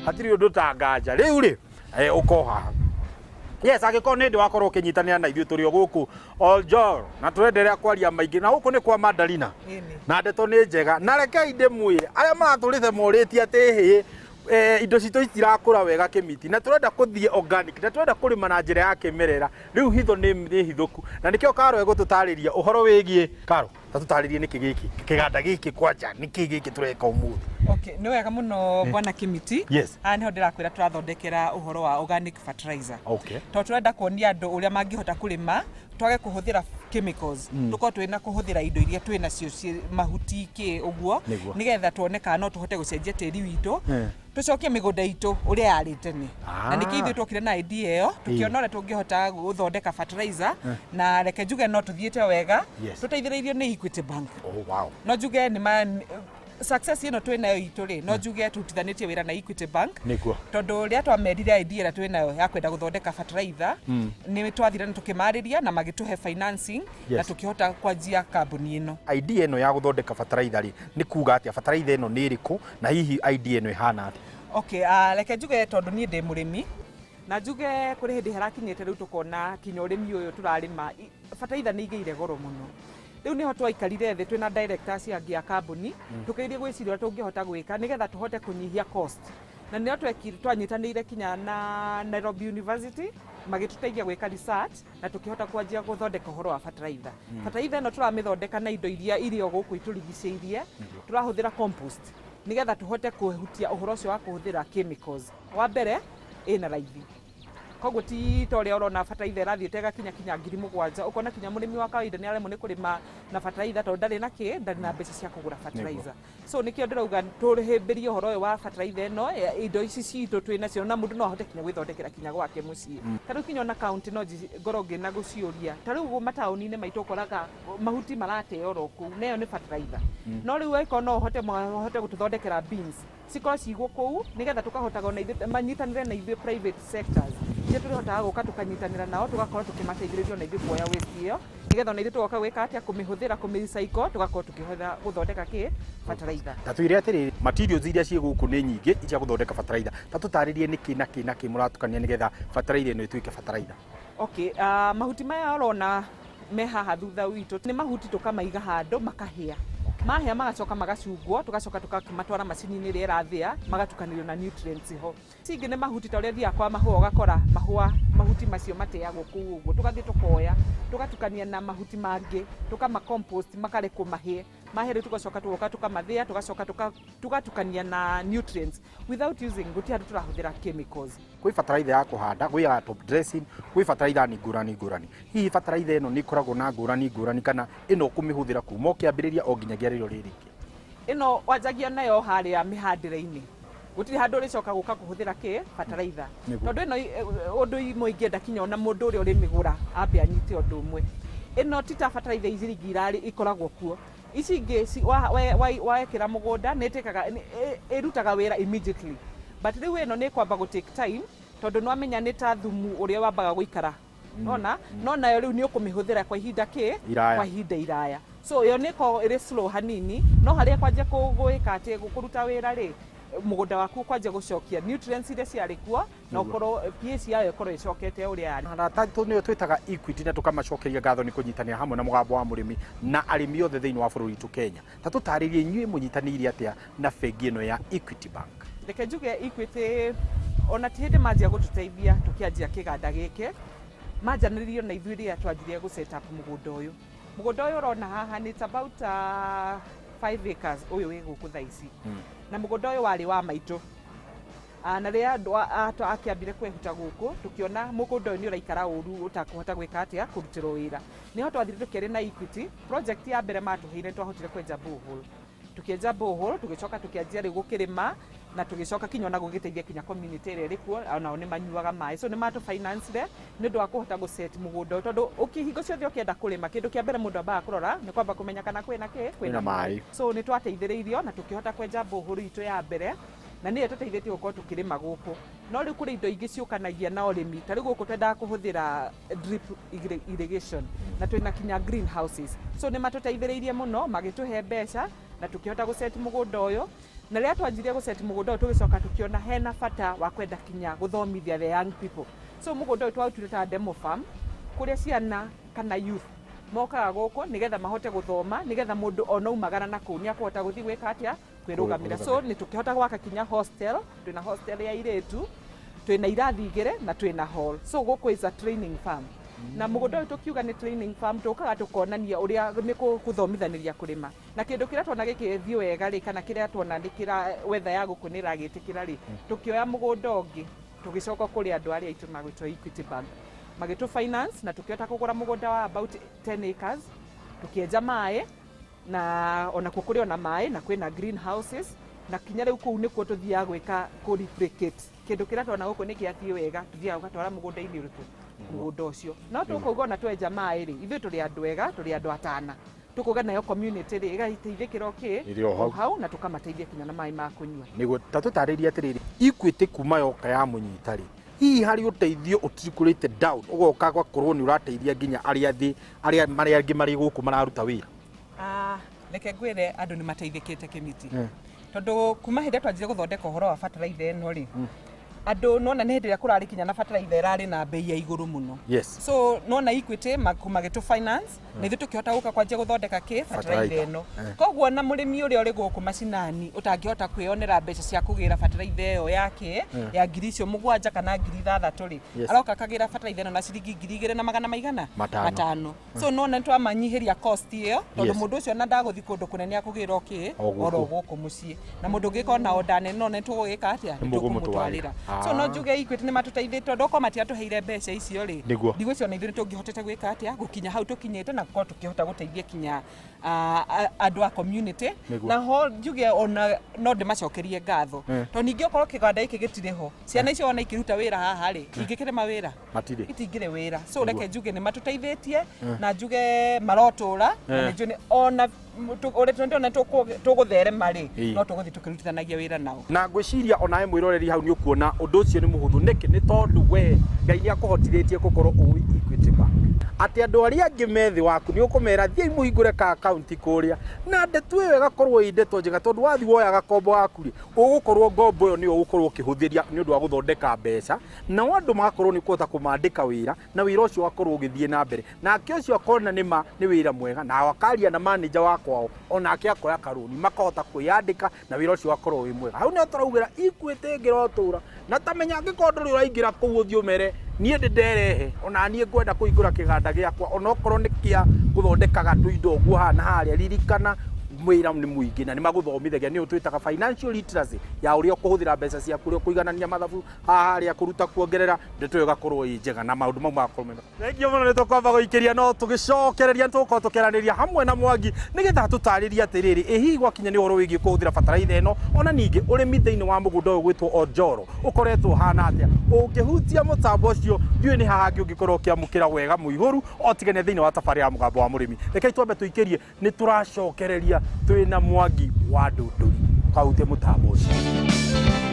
Hatirĩ ũndũ ta nganja. Rĩu rĩ, ũko haha. Yes, angĩkorwo nĩ ndĩ wakorwo ũkĩnyitanĩra na ithuĩ tũrĩ o gũkũ Oljoro na tũrenderea kwaria maingĩ na gũkũ nĩ kwa Mandarina. Na ndeto nĩ njega na rekei ndĩmwĩre arĩa maratũrĩte morĩtie atĩ hĩ indo citũ itirakũra wega kĩmiti na tũrenda kũthiĩ organic na tũrenda kũrĩma na njĩra ya kĩmerera. Rĩu hitho nĩ hithũku na nĩkĩo Karo egũtũtarĩria ũhoro wĩgiĩ Karo, ta tũtarĩrie nĩkĩ gĩkĩ kĩganda gĩkĩ kwanja nĩkĩ gĩkĩ tũreka ũmũthĩ. Okay, nĩ wega mũno bwana Kĩmiti. Yes. Haha nĩho ndĩrakwĩra tũrathondekera ũhoro wa organic fertilizer. Tondũ tũrenda kuonia andũ ũrĩa mangĩhota kũrĩma twage kũhũthĩra chemicals. Tũkorwo twĩna kũhũthĩra indo iria twĩ nacio ciĩ mahuti kĩ ũguo nĩgetha tuone kana no tũhote gũcenjia tĩri witũ. Tũcokie mĩgũnda itũ ũrĩa yarĩ tene. Na nĩkĩo ithuĩ twokire na idea ĩyo, tũkĩona ũrĩa tũngĩhota gũthondeka fertilizer, na reke njuge no tũthiĩte wega, tũteithĩrĩirio nĩ Equity Bank. Oh, wow. No njuge nĩ ma success ĩno twĩ nayo itũ rĩ, no njuge tũrutithanĩtie wĩra na Equity Bank. Tondũ rĩrĩa twamerire idea ĩrĩa twĩ nayo ya kwenda gũthondeka fertilizer, nĩ twathire na tũkĩmarĩria na magĩtũhe financing na tũkĩhota kwanjia kambuni ĩno. Idea ĩno ya gũthondeka fertilizer rĩ, nĩ kuga atĩa? Fertilizer ĩno nĩ ĩrĩkũ na hihi idea ĩno ĩhana atĩa? Okay, reke njuge tondũ niĩ ndĩ mũrĩmi na njuge kũrĩ hĩndĩ harakinyĩte rĩu tũkona kinya ũrĩmi ũyũ tũrarĩma bataraitha nĩ igĩire goro mũno. Rĩu nĩho twaikarire thĩ twĩna director acio angĩ a kambuni tũkĩgeria gwĩciria ũrĩa tũngĩhota gwĩka nĩgetha tũhote kũnyihia cost. Na nĩho twanyitanĩire kinya na Nairobi University magĩtũteithia gwĩka research na tũkĩhota kwanjia gũthondeka ũhoro wa bataraitha. Bataraitha ĩno tũramĩthondeka na indo iria irĩ o gũkũ itũrigicĩirie, tũrahũthĩra compost nĩgetha tũhote kũhutia ũhoro ũcio wa kũhũthĩra chemicals. Wa mbere ĩna raithi, koguo ti ta ũrĩa ũrona bataraitha ĩrathiĩte ĩgakinya kinya 7,000, ũkona kinya mũrĩmi wa kawaida nĩ aremwo nĩ kũrĩma na bataraitha tondũ ndarĩ na kĩ, ndarĩ na mbeca cia kũgũra bataraitha. So nĩkĩo ndĩrauga tũhĩmbĩrie ũhoro ũyũ wa bataraitha ĩno, indo ici citũ twĩ nacio na mũndũ no ahote kinya gwĩthondekera kinya gwake mũciĩ. Ta rĩu kinya ona county no ngorwo ngĩna gũciũria, ta rĩu mataũni-inĩ maitũ ũkoraga mahuti marateo oro kũu na ĩyo nĩ bataraitha. No rĩu angĩkorwo no ũhote mahote gũtũthondekera bins, cikorwo cigwo kũu nĩgetha tũkahotaga ona ithuĩ manyitanĩre na ithuĩ private sectors iria tũrĩhotaga gũka tũkanyitanĩra nao tũgakorwo tũkĩmateithĩrĩria ona ithuĩ kuoya waste ĩyo nĩgetha ona ithuĩ tũgoka gwĩka atĩa kũmĩhũthĩra kũmĩ recycle tũgakorwo tũkĩhũthĩra gũthondeka kĩ bataraitha. Ta twĩre atĩrĩrĩ, materials iria ciĩ gũkũ nĩ nyingĩ cia gũthondeka bataraitha. Ta tũtarĩrie nĩkĩ na kĩ na kĩ mũratukania nĩgetha bataraitha ĩno ĩtuĩke bataraitha. Okay, mahuti maya ũrona me haha thutha witũ nĩ mahuti tũkamaiga handũ makahĩa. Mahĩa magacoka magacungwo, tũgacoka tũkamatwara macini-inĩ ĩrĩa ĩrathĩa, magatukanĩrio na nutrients ho. Ici ingĩ nĩ mahuti ta ũrĩa ũthiaga kwa mahũa ũgakora mahũa mahuti macio mateagwo kũu ũguo, tũgathiĩ tũkoya tũgatukania na mahuti mangĩ tũkama compost makarekwo mahĩe. Mahĩa rĩu tũgacoka tũgoka tũkamathĩa tũgacoka tũgatukania na nutrients without using, gũtirĩ handũ tũrahũthĩra chemicals. Kwĩ bataraitha ya kũhanda, gwĩ ya top dressing, gwĩ bataraitha ni ngũrani ngũrani. Hihi bataraitha ĩno nĩ ĩkoragwo na ngũrani ngũrani kana ĩno ũkũmĩhũthĩra kuma ũkĩambĩrĩria o nginyagia rĩrĩa ũrĩrĩkia? Ĩno wanjagia nayo harĩa mĩhandĩre-inĩ, gũtirĩ handũ ũrĩcoka gũka kũhũthĩra kĩ bataraitha. Tondũ ĩno ũndũ imwe ingĩenda kinya ona mũndũ ũrĩa ũrĩmĩgũra ambe anyite ũndũ ũmwe. Ĩno ti ta bataraitha ici ingĩ irarĩ ikoragwo kuo. Ici ingĩ wekĩra mũgũnda nĩ ĩtĩkaga, ĩrutaga wĩra immediately. But rĩu ĩno nĩ ĩkwamba gũ take time tondũ nĩ wamenya nĩ ta thumu ũrĩa wambaga gũikara. Nona? No nayo rĩu nĩ ũkũmĩhũthĩra kwa ihinda kĩ? Iraya. Kwa ihinda iraya. So ĩyo nĩ ĩkoragwo ĩrĩ slow hanini, no harĩa ĩkwanjia gwĩka atĩ kũruta wĩra rĩ, mũgũnda waku ũkwanjia gũcokia nutrients iria ciarĩ kuo na ũkorwo pH yayo ĩkorwo ĩcokete ũrĩa yarĩ. Arata aitũ nĩo twĩtaga Equity na tũkamacokeria ngatho nĩ kũnyitanĩra hamwe na mũgambo wa mũrĩmi na arĩmi othe thĩinĩ wa bũrũri witũ Kenya. Ta tũtarĩrie inyuĩ mũnyitanĩire atĩa na bengi ĩno ya Equity Bank? Reke njuge Equity ona ti hĩndĩ manjia gũtũteithia tũkĩanjia kĩganda gĩkĩ, manjanĩrĩirie ona ithuĩ rĩrĩa twanjirie gũ set up mũgũnda ũyũ. Mũgũnda ũyũ ũrona haha nĩ it's about 5 acres ũyũ wĩ gũkũ thaa ici. Na mũgũnda ũyũ warĩ wa maitũ. Na rĩrĩa andũ akĩambire kwehuta gũkũ, tũkĩona mũgũnda ũyũ nĩ ũraikara ũru ũtakũhota gwĩka atĩa, kũrutĩrwo wĩra. Nĩho twathire tũkĩaria na Equity, project ya mbere matũheire nĩ twahotire kwenja borehole. Tũkĩenja borehole, tũgĩcoka tũkĩanjia rĩu gũkĩrĩma na tũgĩcoka kinya ona gũgĩteithia kinya community ĩrĩa ĩrĩ kuo, onao nĩ manyuaga maĩ. So nĩ matũ finance re nĩ ũndũ wa kũhota gũ set mũgũnda ũyũ tondũ hingo ciothe ũkĩenda kũrĩma kĩndũ kĩa mbere mũndũ ambaga kũrora nĩ kwamba kũmenya kana kwĩna kĩ, kwĩna maĩ. So nĩ twateithĩrĩirio na tũkĩhota kwenja borehole itũ ya mbere na nĩyo ĩtũteithĩtie gũkorwo tũkĩrĩma gũkũ. No rĩu kũrĩ indo ingĩ ciũkanagia na ũrĩmi, ta rĩu gũkũ twendaga kũhũthĩra drip irrigation na twĩna kinya green houses. So nĩ matũteithĩrĩirie mũno magĩtũhe mbeca na tũkĩhota gũ set mũgũnda ũyũ. Na rĩrĩa twanjirie gũceti mũgũnda ũyũ, tũgĩcoka tũkĩona hena bata wa kwenda kinya gũthomithia the young people. So mũgũnda ũyũ twaũtuire ta demo farm, kũrĩa ciana kana youth mokaga gũkũ nĩgetha mahote gũthoma, nĩgetha mũndũ ona aumagara na kũu nĩ akũhota gũthiĩ gwĩka atĩa? Kwĩrũgamĩra. So nĩ tũkĩhota gwaka kinya hostel, twĩna hostel ya airĩtu, twĩna irathi igĩrĩ na twĩna hall. So gũkũ is a training farm. Na mũgũnda ũyũ tũkiuga nĩ training farm, tũkaga tũkonania ũrĩa nĩ gũthomithanĩria kũrĩma. Na kĩndũ kĩrĩa tuona gĩkĩthiĩ wega rĩ, kana kĩrĩa tuona nĩ kĩra weather ya gũkũ nĩ ĩragĩtĩkĩra rĩ, tũkĩoya mũgũnda ũngĩ, tũgĩcoka kũrĩ andũ arĩa aitũ magwĩtwo Equity Bank, magĩtũ finance na tũkĩhota kũgũra mũgũnda wa about 10 acres, tũkĩenja maĩ, na onakuo kũrĩ ona maĩ na kwĩna greenhouses, na kinya rĩu kũu nĩkuo tũthiaga gwĩka kũ replicate kĩndũ kĩrĩa tuona gũkũ nĩ kĩathiĩ wega, tũthiaga ũgatwara mũgũnda-inĩ ũrĩkũ? Mũgũnda ũcio. No tũkauga ona twenja maĩ rĩ, ithuĩ tũrĩ andũ ega, tũrĩ andũ atana, tũkauga nayo community rĩ ĩgateithĩkĩra o kĩ? Ĩrĩ o hau. Hau, na tũkamateithia kinya na maĩ ma kũnyua. Nĩguo, ta tũtarĩrie atĩrĩrĩ, Equity kuma yoka ya mũnyita rĩ, hihi harĩ ũteithio ũtirikũrĩte down ũgoka gwakorwo nĩ ũrateithia nginya arĩa thĩ, arĩa marĩa angĩ marĩ gũkũ mararuta wĩra? Ah, reke ngwĩre, andũ nĩ mateithĩkĩte kĩmiti, tondũ kuma hĩndĩ ĩrĩa twanjire gũthondeka ũhoro wa bataraitha ĩno rĩ, andũ nona nĩ hĩndĩ ĩrĩa kũrarĩ kinya na bataraitha ĩrarĩ na mbei ya igũrũ mũno. So nona Equity magĩtũ finance na ithuĩ tũkĩhota gũka kwanjia gũthondeka kĩ bataraitha Bataraitha. ĩno. Koguo na mũrĩmi ũrĩa ũrĩ gũkũ macinani ũtangĩhota kwĩyonera mbeca cia kũgĩra bataraitha ĩyo yake ya 7,000 kana 6,000 rĩ, aroka akagĩra bataraitha ĩno na ciringi 2,000 na magana maigana? 500. 500. So nona nĩ twamanyihĩria cost ĩyo, tondũ mũndũ ũcio ona ndagũthiĩ kũndũ kũnene, akũgĩra o kĩ? O gũkũ. Oro gũkũ mũciĩ. Na mũndũ ũngĩkorwo na order nene, nona nĩ tũgũgĩka atĩa? Nĩ Nĩ mũgũmũtwarĩra. Tũkũmũtwarĩra. So no njuge Equity nĩ matũteithĩtie, tondũ okorwo matiatũheire mbeca icio rĩ, ndigwĩciria ona ithuĩ nĩ tũngĩhotete gwĩka atĩa, gũkinya hau tũkinyĩte na gũkorwo tũkĩhota gũteithia kinya andũ a community. Na ho njuge ona no ndĩmacokerie ngatho, tondũ ningĩ okorwo kĩganda gĩkĩ gĩtirĩ ho, ciana icio ona ikĩruta wĩra haha rĩ, ingĩkĩrĩma wĩra? Matirĩ. Itingĩrĩ wĩra. So reke njuge nĩ matũteithĩtie na njuge marotũra, na nĩ njũĩ ona ũrĩa tũndĩona tũgũtherema rĩ, no tũgũthiĩ tũkĩrutithanagia wĩra nao. Na ngwĩciria onawe mwĩroreri hau nĩ ũkuona ũndũ ũcio nĩ mũhũthũ. Nĩkĩ? Nĩ tondũ we Ngai nĩ akũhotithĩtie gũkorwo ũĩ Equity Bank, atĩ andũ arĩa angĩ me thĩ waku nĩ ũkũmera thiĩi mũhingũre ka akaunti kũrĩa, na ndeto ĩyo ĩgakorwo ĩ ndeto njega, tondũ wathiĩ woya gakombo gaku rĩ, ũgũkorwo ngombo ĩyo nĩyo ũgũkorwo ũkĩhũthĩria nĩ ũndũ wa gũthondeka mbeca, nao andũ magakorwo nĩ ũkũhota kũmandĩka wĩra, na wĩra ũcio ũgakorwo ũgĩthiĩ na mbere, nake ũcio akona nĩ ma nĩ wĩra mwega, na akaria na manager wa kwao, onake akoya karũni, makahota kwĩyandĩka na wĩra ũcio ũgakorwo wĩ mwega. Hau nĩho tũraugĩra Equity ĩngĩrotũra, na tamenya angĩkorwo ndũrĩ ũraingĩra kũu, ũthiĩ ũmere niĩ ndĩ nderehe, ona niĩ ngwenda kũhingũra kĩganda gĩakwa, onokorwo nĩ kĩa gũthondekaga tũindo ũguo haha na harĩa. Ririkana wĩra nĩ mũingĩ na nĩ magũthomithagia, nĩyo twĩtaga financial literacy, ya ũrĩa ũkũhũthĩra mbeca ciaku, ũrĩa ũkũiganania mathabu haha harĩa, kũruta, kuongerera, ndeto ĩyo ĩgakorwo ĩ njega na maũndũ mau magakorwo mena. Thengiũ mũno. Nĩ tũkwamba gũikĩria, no tũgĩcokereria nĩ tũgũkorwo tũkĩaranĩria hamwe na Mwangi nĩgetha tũtarĩrie atĩrĩrĩ, ĩ hihi gwakinya nĩ ũhoro wĩgiĩ kũhũthĩra bataraitha ĩno, ona ningĩ ũrĩmi thĩinĩ wa mũgũnda ũyũ gwĩtwo Onjoro ũkoretwo ũhana atĩa. Ũngĩhutia mũtambo ũcio, ndiũĩ nĩ haha hangĩ ũngĩkorwo ũkĩamũkĩra wega mũihũru otigane thĩinĩ wa tabarĩra ya Mũgambo wa Mũrĩmi. Rekei twambe tũikĩrie, nĩ tũracokereria twĩna Mwangi wa Ndũndũri kahutie mũtambo ũcio.